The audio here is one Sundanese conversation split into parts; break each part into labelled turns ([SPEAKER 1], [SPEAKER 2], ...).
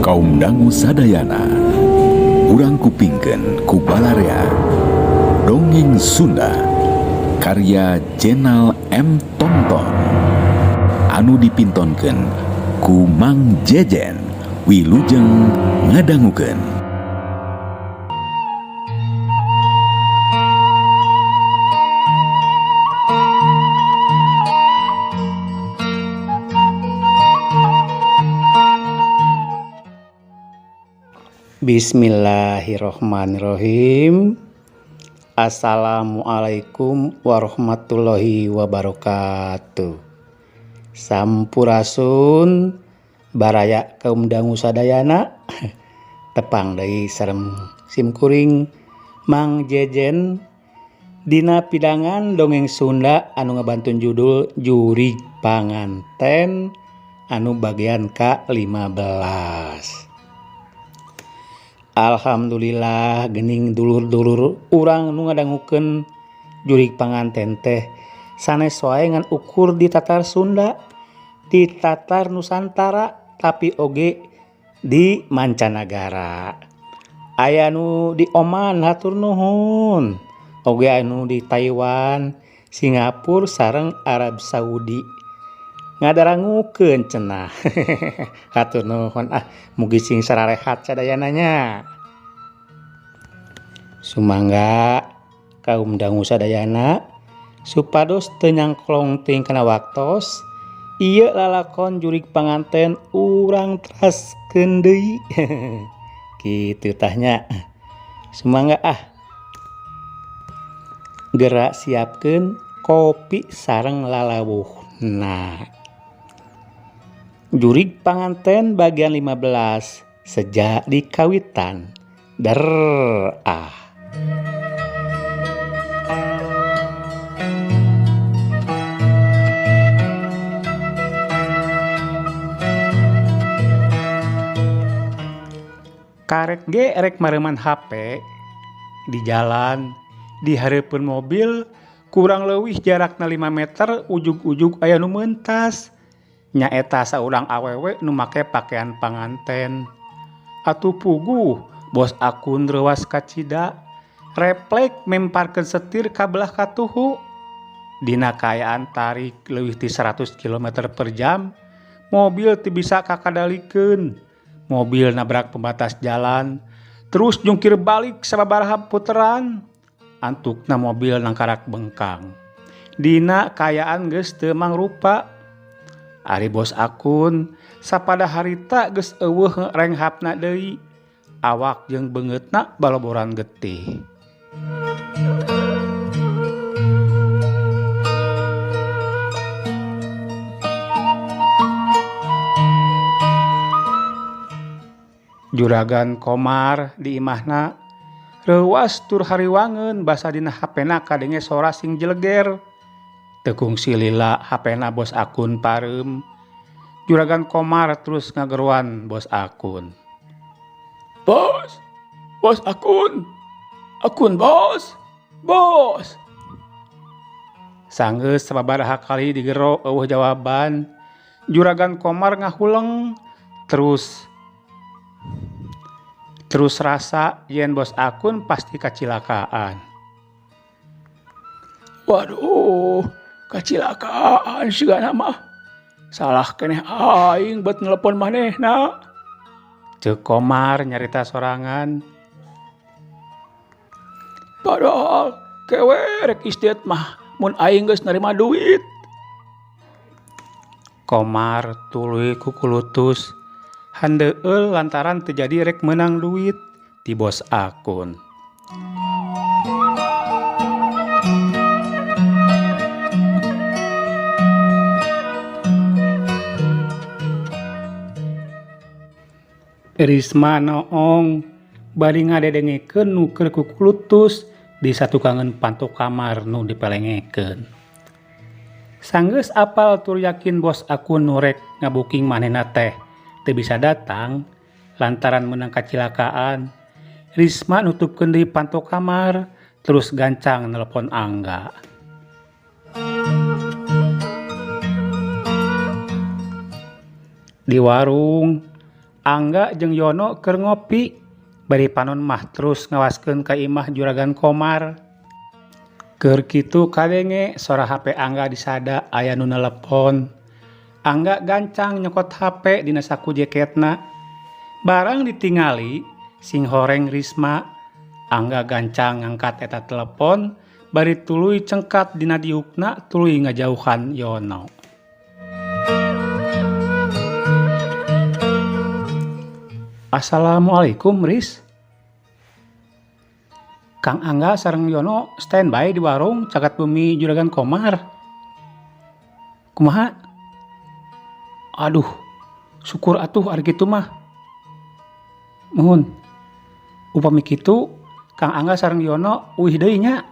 [SPEAKER 1] Kaum dangu sadayana, urang kupingkeun ku balarea Dongeng Sunda karya Jenal M Tonton anu dipintonkeun ku Mang Jejen. Wilujeng ngadangukeun.
[SPEAKER 2] Bismillahirrahmanirrahim. Assalamualaikum warahmatullahi wabarakatuh. Sampurasun baraya kaum dangu sadayana. Tepang deui sareng simkuring Mang Jejen dina pidangan dongeng Sunda anu ngabantun judul Jurig Panganten anu bagian ka-15. Alhamdulillah gening dulur-dulur urang nu ngadangukeun jurig panganten teh sanes wae ngan ukur di tatar Sunda, di tatar Nusantara, tapi oge di mancanagara. Aya nu di Oman hatur nuhun, oge anu di Taiwan, Singapura sareng Arab Saudi. Ngadarangukeun cenah. Hatur nuhun ah, mugi sing sararehat sadayana nya. Sumangga kaum dangu sadayana supados teu nyangklong teuing kana waktos, ieu lalakon jurig panganten urang teraskeun deui. Kitu tah nya. Sumangga ah. Geura siapkeun kopi sareng lalawuhna. Jurig panganten bagian 15 sejak dikawitan. Der ah. Karek ge rek mareuman HP di jalan di hareupeun mobil kurang leuwih jarakna 5 meter ujug-ujug aya nu meuntas. Nyaeta saurang awewe nu make pakaian panganten. Atuh puguh bos akun reuwas kacida, refleks memparkeun setir ka belah katuhu. Dina kaayaan tarik leuwih ti 100 km per jam, mobil teu bisa kakadalikeun. Mobil nabrak pembatas jalan, terus jungkir balik sababaraha puteran. Antukna mobil nangkarak bengkang. Dina kaayaan geus teu mangrupa. Ari bos akun sapada harita geus eueuh renghapna deui, awak jeung beungeutna baloboran getih. Juragan Komar di imahna reuwas tur hariwangeun basa dina hapena kadenge sora sing jeleger. Teu kungsi lila hapena bos akun pareum. Juragan Komar terus ngageroan bos akun. Bos, bos akun, akun bos, bos. Sanggeus sababaraha kali digero eueuh jawaban. Juragan Komar ngahuleng terus rasa yen bos akun pasti kacilakaan. Waduh, kacilakaan sigana mah. Salah keneh aing bet nelepon manehna. Ceuk Komar nyarita sorangan. Padahal kewe rek istirahat mah mun aing geus narima duit. Komar tuluy kukulutus handeueul lantaran teu jadi rek meunang duit ti bos akun. Risma noong bari ngadedengekeun nu keur kukulutus di satukangeun panto kamar nu dipelengekeun. Sanggeus apal tur yakin bos akun nu rek ngabuking manehna teh teu bisa datang lantaran meunang kacilakaan. Risma nutupkeun deui panto kamar terus gancang nelepon Angga. Di warung Angga jeung Yono keur ngopi bari panon mah terus ngawaskeun ka imah Juragan Komar. Keur kitu kadenge sora HP Angga disada aya nu nelepon. Angga gancang nyokot HP dina saku jeketna. Barang ditingali sing horeng Risma. Angga gancang ngangkat eta telepon bari tuluy cengkat dina diukna tuluy ngajauhan Yono. Assalamualaikum Riz. Kang Angga sareng Yono standby di warung caket bumi Juragan Komar. Kumaha? Aduh, syukur atuh ari kitu mah. Muhun. Upami kitu Kang Angga sareng Yono uih deui nya.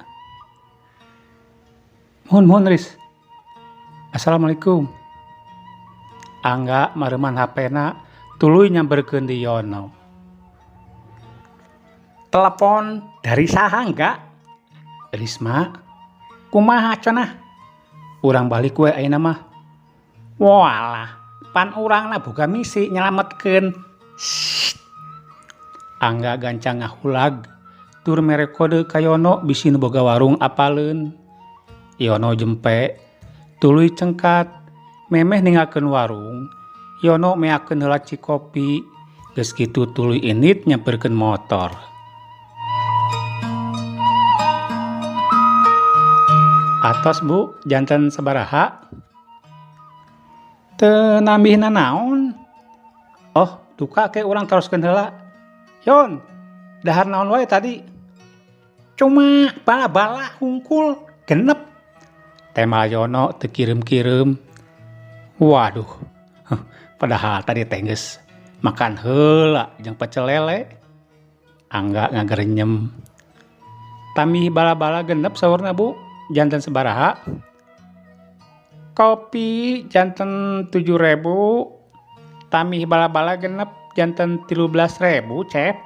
[SPEAKER 2] Muhun muhun Riz. Assalamualaikum. Angga mareuman HP-na tuluy nyamperkeun di Yono. Telepon dari saha enggak? Risma. Kumaha cenah? Urang balik we ayeuna mah. Walah, pan urangna boga misi nyelametkeun. Shh. Angga gancang ngahulag tur mere kode ka Yono bisi nu boga warung apaleun. Yono jempe tuluy cengkat memeh ninggalkeun warung. Yono meakeun heula cikopi, geus kitu tuluy init nyamperkeun motor. Atos Bu, janten sabaraha? Teu nambih nanaon? Oh, duka ke urang teroskeun heula. Yon, dahar naon wae tadi? Cuma bala-bala hungkul genep. Tema Yono teu kirim-kirim. Waduh. Padahal tadi teh geus makan heula jeung pecel lele. Angga ngagerenyem. Tami bala-bala genep saurna Bu. Janten sabaraha? Kopi janten 7.000, tamih bala-bala genep janten 13.000, Cep.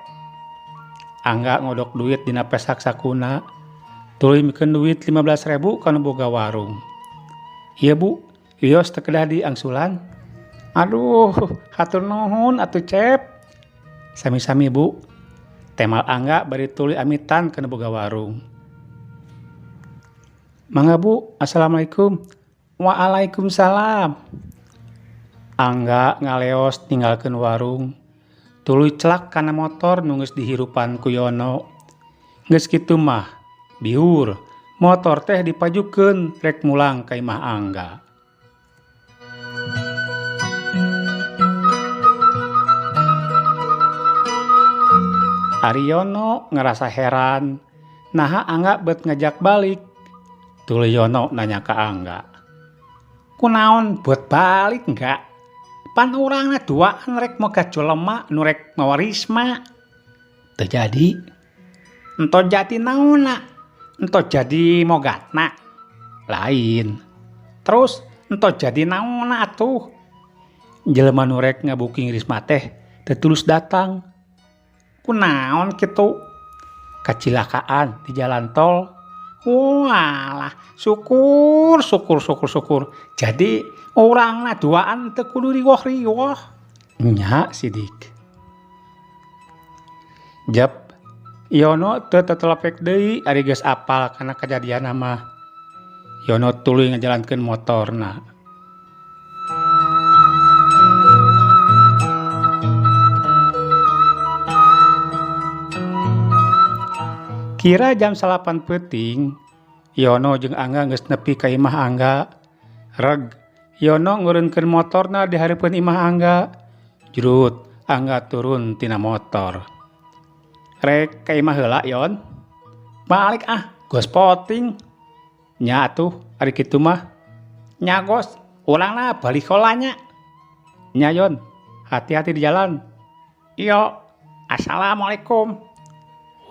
[SPEAKER 2] Angga ngodok duit dina pesak sakuna, tuluy mikeun duit 15.000 ka nu boga warung. Ieu Bu, wios teu kedah diangsulan. Aduh, hatur nuhun atuh Cep. Sami-sami Bu. Temal Angga bari tuluy amitan ka nu boga warung. Mangga Bu, assalamualaikum. Waalaikumsalam. Angga ngaleos ninggalkeun warung. Tuluy celak kana motor nu geus dihirupan ku Yono. Geus kitu mah, biur, motor teh dipajukeun rek mulang ka imah Angga. Ari Yono ngerasa heran, naha Angga bet ngajak balik. Tuluy Yono nanya ka Angga. Kunaon buat balik enggak? Pan urangna duaan rek moga jelema nu rek mawa Risma. Teu jadi. Ento jadi naonna? Ento jadi mogatna? Lain. Terus ento jadi naonna atuh? Jelema nu rek ngabuking Risma teh teu tulus datang. Kunaon kitu? Kacilakaan di jalan tol. Walah, syukur, syukur, syukur, syukur. Jadi orangna duaan teu kudu riwoh-riwoh. Nya sidik. Jep, Yono teu tetelepek deui ari geus apal kana kajadianna mah. Yono tuluy ngajalankeun motorna. Kira jam 9 peuting, Yono jeung Angga geus nepi ka imah Angga. Reg, Yono ngureunkeun motorna di hareupeun imah Angga. Jrut, Angga turun tina motor. Rek ka imah heula, Yon. Balik ah, gos poting. Nya atuh, ari kitu mah. Nya gos, urangna balik heula nya. Nya Yon, hati-hati di jalan. Iyo, assalamualaikum.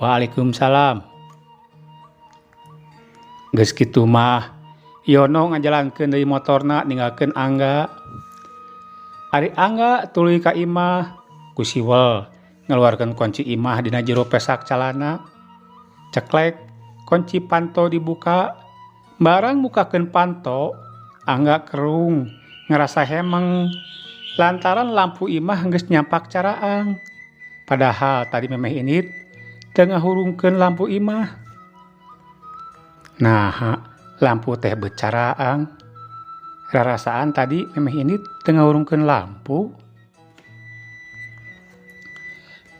[SPEAKER 2] Waalaikumsalam. Geus kitu mah, Yono ngajalankeun deui motorna ninggalkeun Angga. Ari Angga tuluy ka imah, ku siwel ngaluarkeun kunci imah dina jero pesak calana. Ceklek, kunci panto dibuka. Barang mukakeun panto, Angga kerung, ngerasa hemeng. Lantaran lampu imah geus nyampak caraang. Padahal tadi memeh indit teu ngahurungkeun lampu imah. Naha lampu teh bet caraang. Rarasaan tadi memeh indit teu ngahurungkeun lampu.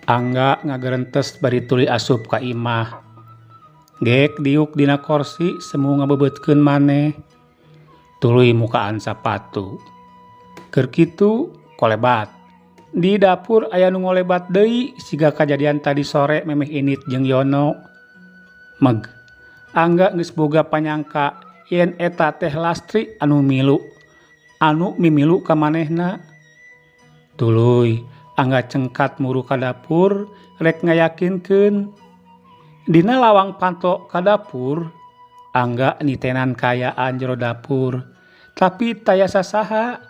[SPEAKER 2] Angga ngagerentes bari tuluy asup ka imah. Gek diuk dina korsi semu ngabebeutkeun maneh. Tuluy mukaan sapatu. Keur kitu kolebat. Di dapur aya nu ngolebat deui siga kajadian tadi sore memeh indit jeung Yono. Meg. Angga geus boga panyangka yen eta teh Lastri anu milu. Anu mimilu ka manehna. Tuluy Angga cengkat muru ka dapur rek ngayakinkeun. Dina lawang panto ka dapur Angga nitenan kaayaan jero dapur tapi taya sasaha.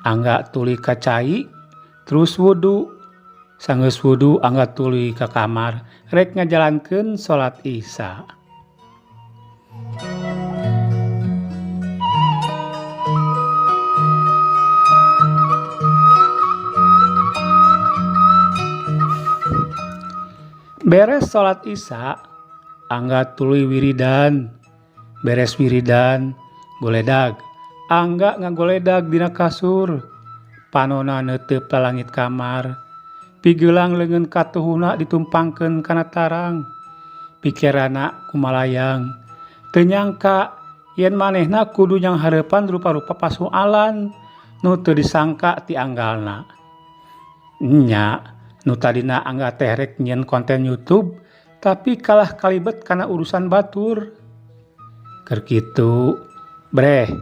[SPEAKER 2] Angga tuluy ka cai terus wudu. Sanggeus wudu Angga tuluy ka kamar rek ngajalankeun salat Isya. Beres salat Isya Angga tuluy wiridan. Beres wiridan goledag. Angga ngagoledag dina kasur. Panona neuteup lalangit kamar. Pigelang leungeun katuhuna ditumpangkeun kana tarang. Pikiranna kumalayang. Teu nyangka yen manehna kudu nyanghareupan rupa-rupa pasualan nu teu disangka ti anggalna. Nya, nu tadina Angga teh rek nyieun konten YouTube tapi kalah kalibet kana urusan batur. Keur kitu, breh,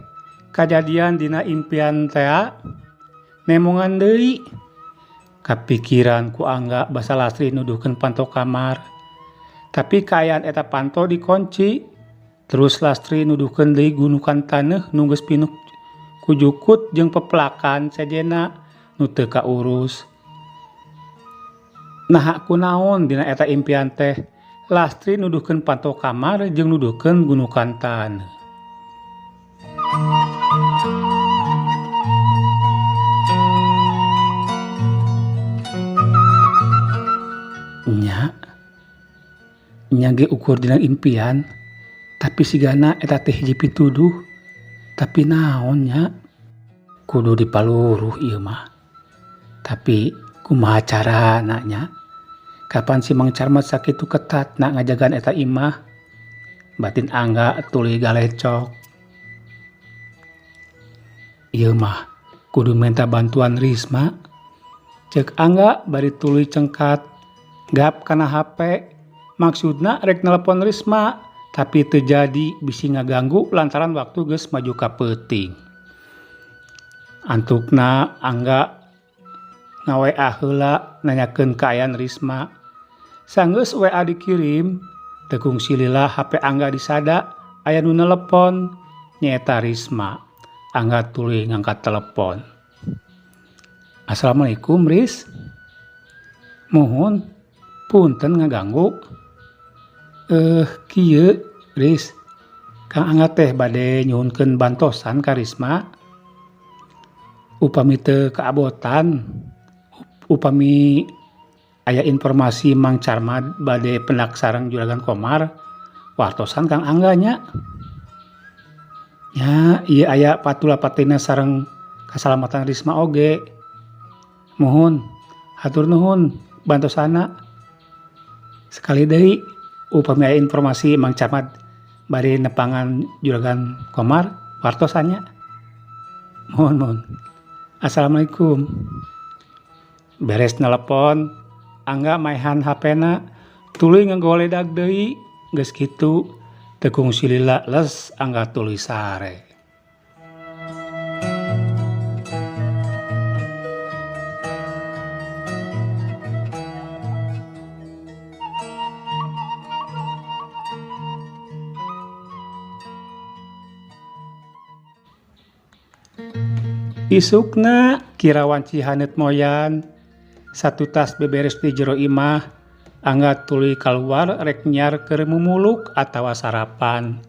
[SPEAKER 2] kajadian dina impian tea nemongan deui. Kapikiran ku Angga basa Lastri nuduhkeun panto kamar. Tapi kaayaan eta panto dikunci. Terus Lastri nuduhkeun deui gunukan taneuh nu geus pinuh ku jukut jeung pepelakan sejenna nu teu kaurus. Naha kunaon dina eta impian teh Lastri nuduhkeun panto kamar jeung nuduhkeun gunukan taneuh. Nya, nya ge ukur dina impian, tapi sigana eta teh hiji pituduh. Tapi naon nya, kudu dipaluruh ieu mah. Tapi kumaha carana nya? Kapan si Mang Carmat sakitu ketatna ngajagaan eta imah? Batin Angga tuluy galecok. Ieu mah kudu minta bantuan Risma. Ceuk Angga bari tuluy cengkat gap kana HP. Maksudna rek nelepon Risma, tapi teu jadi bisi ngaganggu lantaran waktu geus maju ka peuting. Antukna Angga nga-WA heula nanyakeun kaayaan Risma. Sanggeus WA dikirim, teu kungsi lila HP Angga disada aya nu nelepon nyaeta Risma. Angga tuluy ngangkat telepon. Assalamualaikum Riz. Muhun, punten ngaganggu. Kieu Riz. Kang Angga teh bade nyuhunkeun bantosan ka Risma. Upami teu kaabotan, upami aya informasi Mang Carmad bade pendak sareng Juragan Komar, wartosan Kang Angga nya. Nya, ieu aya patula-patina sareng kasalamatan Risma oge. Muhun, hatur nuhun bantosana. Sekali deui upami aya informasi Mang Carmad bade nepangan Juragan Komar, wartosan nya. Muhun, muhun. Assalamualaikum. Beres nelepon, Angga maehan HP-na, tuluy ngagoledag deui, geus kitu teu kungsi lila les Angga tuluy sare. Isukna kira wanci haneut moyan, satutas beberes di jero imah, Angga tuluy kaluar rek nyiar keur mumuluk atawa sarapan.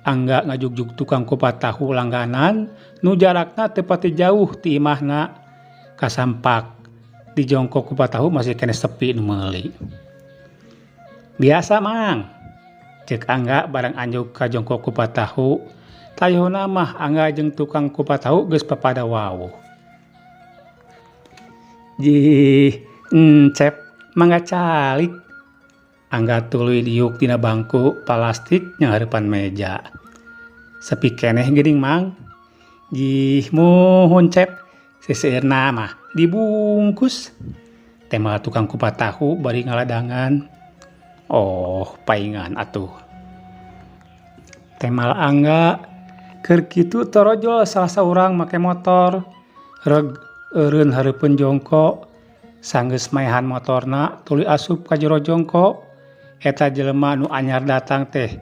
[SPEAKER 2] Angga ngajugjug tukang kupat tahu langganan nu jarakna teu pati jauh ti imahna. Kasampak di jongko kupat tahu masih keneh sepi nu meuli. Biasa mang, cek Angga barang anjog ka jongko kupat tahu. Tayuhna mah Angga jeung tukang kupat tahu geus papada wawuh. Jih, encep, mangga calik. Angga tuluy diuk dina bangku palastik nyanghareupan meja. Sepi keneh geuning mang. Jih, muhun cep, seseueurna mah dibungkus. Temal tukang kupat tahu bari ngaladangan. Oh, paingan atuh. Temal Angga keur kitu torojol salah saurang make motor. Reg eureun hareupeun jongko. Sanggeus maehan motorna tuluy asup ka jero jongko. Eta jelema nu anyar datang teh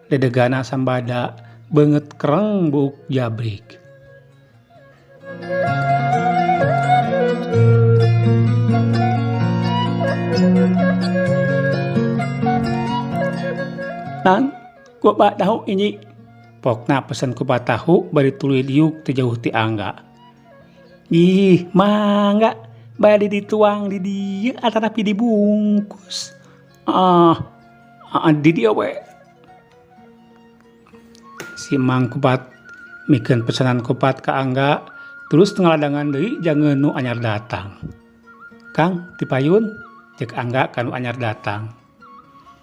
[SPEAKER 2] dedegana sambada beungeut kereng buuk jabrik. Nang, kupat tahu ini. Pokna pesen kupat tahu bari tuluy diuk teu jauh ti Angga. Ih, mangga bade dituang di dieu atanapi dibungkus. Ah, di dieu we. Si Mang Kupat mikeun pesanan kupat ka Angga, terus ngaladangan deui jangeun nu anyar datang. Kang, tipayun, cek Angga ka nu anyar datang.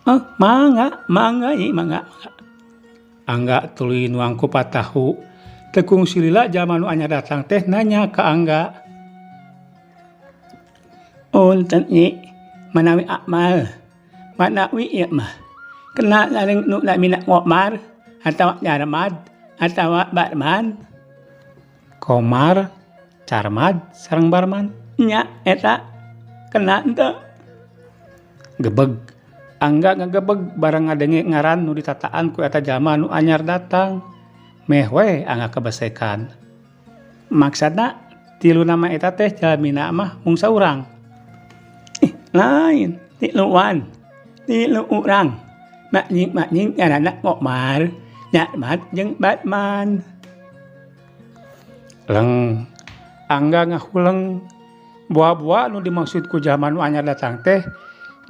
[SPEAKER 2] Oh, mangga, mangga ieu mangga. Angga tuluy nuang kupat tahu. Teu kungsi lila jalma nu anyar datang teh nanya ka Angga. Punten nyi, manawi akmal. Manawi ieu mah. Kena sareng nu namina Komar atawa Carmad atawa Barman. Komar, Carmad sareng Barman. Nya eta kena henteu. Gebeg. Angga ngagebeg barang ngadenge ngaran nu ditataan ku eta jalma nu anyar datang. Meh we Angga kabesekan. Maksudna tilu nama eta teh jalmina mah mung saurang. Ih, lain tiluan. Tilu urang. Maknying-maknying ngaranna Komar, Nyarmat jeung Batman. Leng, Angga ngahuleng. Buah-buah nu dimaksud ku jalma nu anyar datang teh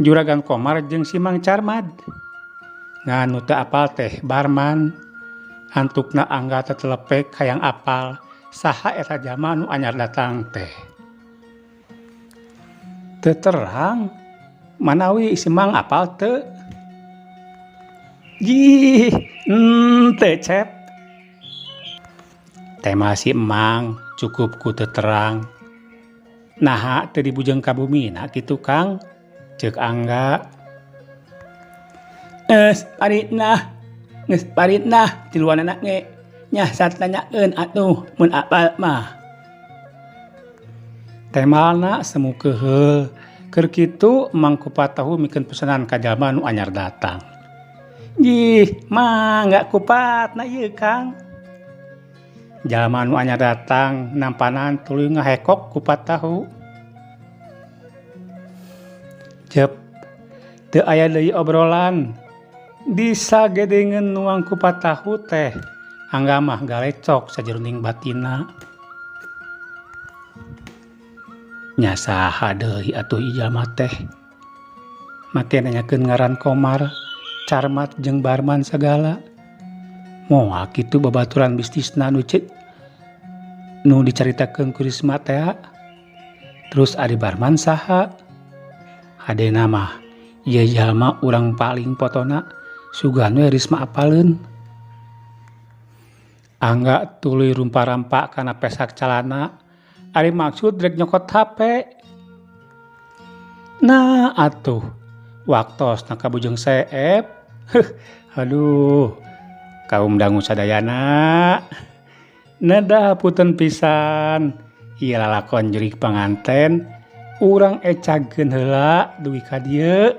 [SPEAKER 2] Juragan Komar jeung si Mang Carmad. Ngan nu teu apal teh Barman. Antukna Angga tetelepek hayang apal saha eta jalma nu anyar datang teh. Teu terang manawi si Mang apal teu. Jih, henteu cep. Tema si Mang cukup ku teu terang. Naha teu dibujeng ka bumina kitu Kang? Cek Angga. Geus paritnah, geus paritnah tiluanana ge nyah satanyakeun atuh mun apal mah. Temalna semu keuheul. Keur kitu Mang Kupat tahu mikeun pesanan ka jalma nu anyar datang. Jih, mangga kupatna ieu Kang. Jalma nu anyar datang nampanan tuluy ngahekok kupat tahu. Cep, teu aya deui obrolan. Disagedengeun nuang kupat tahu teh, Angga mah galecok sajeroning batinna. Nya saha deui atuh ieu jalma teh. Make nanyakeun ngaran Komar, Carmat jeung Barman sagala. Moal kitu babaturan bisnisna nu ceuk nu dicaritakeun ku Risma tea. Terus ari Barman saha? Hadena mah ieu jalma urang paling potona sugan we Risma apaleun. Angga tuluy rumpa-rampa kana pesak calana ari maksud rek nyokot HP. Nah atuh waktosna kabujeng seep. Heuh, aduh kaum dangu sadayana. Nedah punten pisan ieu lalakon jurig panganten. Urang ecagkeun heula dugi ka dieu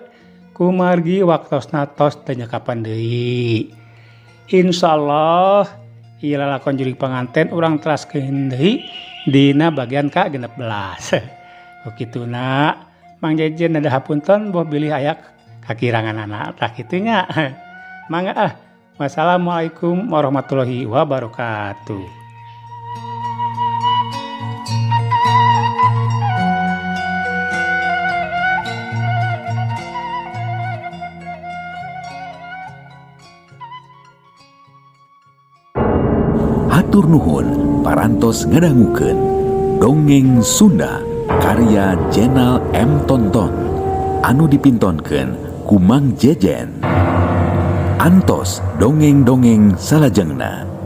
[SPEAKER 2] kumargi waktosna tos teu nyekapan deui. Insyaallah ieu lalakon jurig panganten urang teraskeun deui dina bagian ka 16. Ku kituna Mang Jejen nedah hapunten boh bilih aya kakiranganana tah kitu nya. Mangga ah. Wassalamualaikum warahmatullahi wabarakatuh.
[SPEAKER 1] Hatur nuhun parantos ngadangukeun Dongeng Sunda karya Jenal M Tonton anu dipintonkeun ku Mang Jejen. Antos dongeng-dongeng salajengna.